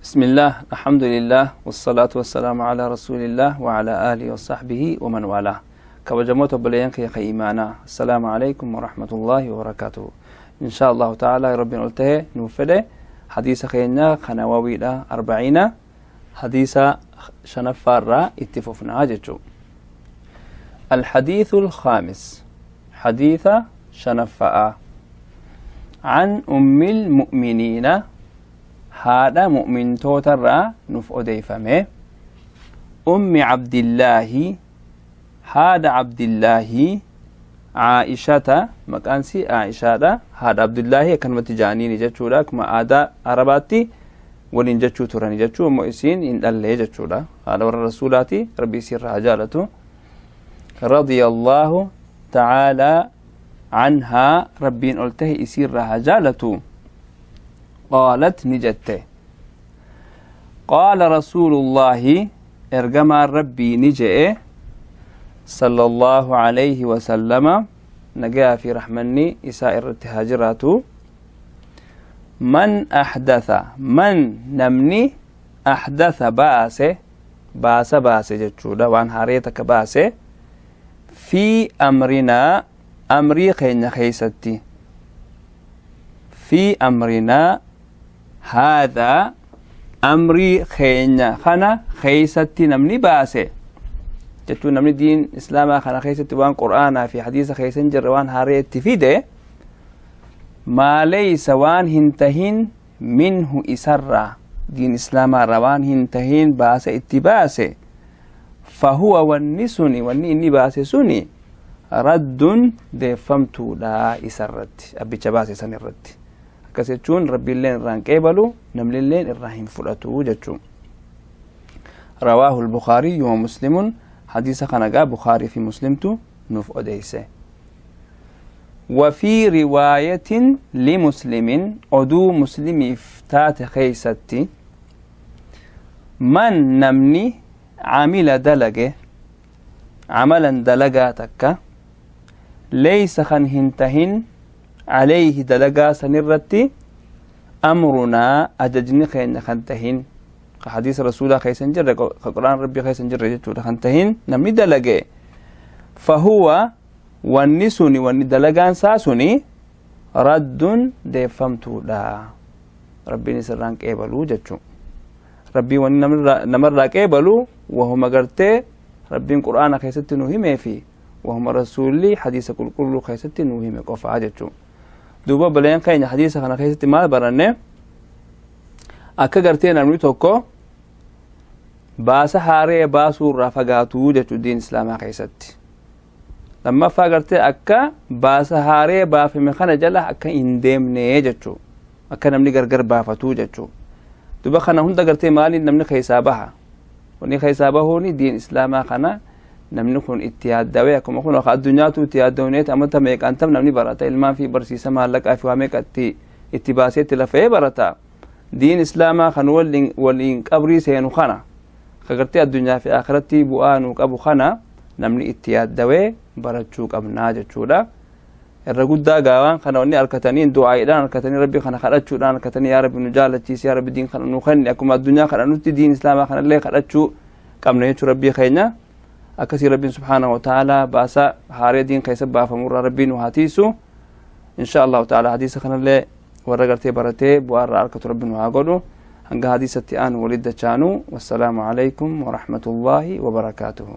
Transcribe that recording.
بسم الله، الحمد لله، والصلاة والسلام على رسول الله وعلى آله وصحبه ومن والاه. Kabajamoota obboleeyyan kiyya ka iimaanaa، السلام عليكم ورحمة الله وبركاته. إن شاء الله تعالى Rabbiin ol tahe nuuf fedhe hadiisa keenya ka Nawawiidha arbaciina hadiisa shanaffaarraa itti fufnaa jechuu. الحديث الخامس، حديث شنفاء، عن أم المؤمنين، haadha mu'mintootarraa nuuf odeeyfame، أم عبد الله، haadha Abdillaahi، عائشة، maqaan si Aaishaadha. Haadha Abdullaahi akkanumatti jaaniini jechuudha. Akkuma aadaa Arabaatti waliin jechuu turani jechuu. Immoo isiin hin dhallee jechuudha. Haadha warra Rasuulaati. Rabbi isiirraa haa jaalatu. رضي الله تعالى عنها، Rabbiin ol tahe isiirraa haa jaalatu. قالت، ni jette، قال رسول الله، ergamaan Rabbii ni je'e، صلى الله عليه وسلم، nagaa fi rahmanni isaa irratti haa jiraatu، من أحدث، من namni، أحدث baase، baasa baase jechuudha, waan haaree takka baase، في أمرنا، amrii keenya keeysatti، في أمرنا هذا، amrii keenya kana keeysatti namni baase jechuun namni diin Islaamaa kana keessatti waan Qur'aanaa fi hadiisa keessa hin jirre waan haaree itti fide، ما ليس، waan hin tahin، منه، isarraa, diin Islaamaarraa waan hin tahin baase itti baase، فهو، wanni suni, wanni inni baase suni، رد، deeffamtuudha isarratti, abbicha baase san irratti. Akkas jechuun Rabbiilleen irraa hin qeebalu, namnilleen irraa hin fudhatu jechuun. رواه البخاري ومسلم. Hadiisa kana gaa Bukaarii fi Muslimtu nuuf odeyse. وفي رواية لمسلم، oduu Muslimiif taate keeysatti، من، namni، عمل، dalage، عملا، dalagaa takka، ليس، kan hin tahin، عليه، dalagaa sanirratti، أمرنا، ajajni keenya kan tahin, ka hadiisa Rasuulaa keessa hin jirre, ka Qur'aan Rabbii keessa hin jirre jechuudha, kan tahin namni dalage، فهو، wanni suni, wanni dalagaan isaa suni، رد، deeffamtuudha. Rabbiin isirraan qeebaluu jechuu. Rabbii wanni namarraa qeebalu wahuma gartee Rabbiin Qur'aana keessatti nu himee fi wahuma Rasuulli hadiisa qulqulluu keessatti nu hime qofaa jechuu. Duuba obboleen keenya, hadiisa kana keessatti maal baranne? Akka gartee namni tokko baasa haaree baasuu irraa fagaatuu jechuu diin Islaamaa keessatti. Lammaffaa, gartee akka baasa haaree baafame kana jala akka hin deemne jechuu, akka namni gargar baafatuu jechuu. Duba kana hunda gartee maaliin namni keessaa baha? Wanni keessaa bahuuni diin Islaamaa kana namni kun itti yaaddawee, akkuma kun addunyaatu itti yaaddawneet amata meeqaan tam namni barata, ilmaan fi barsiisa, maallaqaa fi waa meeqa itti baasee itti lafee barata. Diin Islaamaa kan waliin qabrii seenu kana, ka gartee addunyaa fi akhiratti bu'aa nuu qabu kana namni itti yaaddawee barachuu qabnaa jechuudha. Irra guddaa gaawaan kana wanni harkatanii du'aa'iidhaan harkatanii, Rabbi kana kadhachuudhaan harkatanii, yaa Rabbi nu jaalachiisi, yaa Rabbi diin kana nu kenni, akkuma addunyaa kadhannutti diin Islaamaa kanallee kadhachuu qabna jechuu Rabbii keenya. Akkasii Rabbiin سبحانه وتعالى baasa haaree diin keessa baafamurraa Rabbiin nu haa tiisu إن شاء الله تعالى. Hadiisa kanallee warra gartee baratee bu'aa irraa harkatu Rabbi nu haa godhu. Hanga hadiisatti aanu walidda chaanu، والسلام عليكم ورحمة الله وبركاته.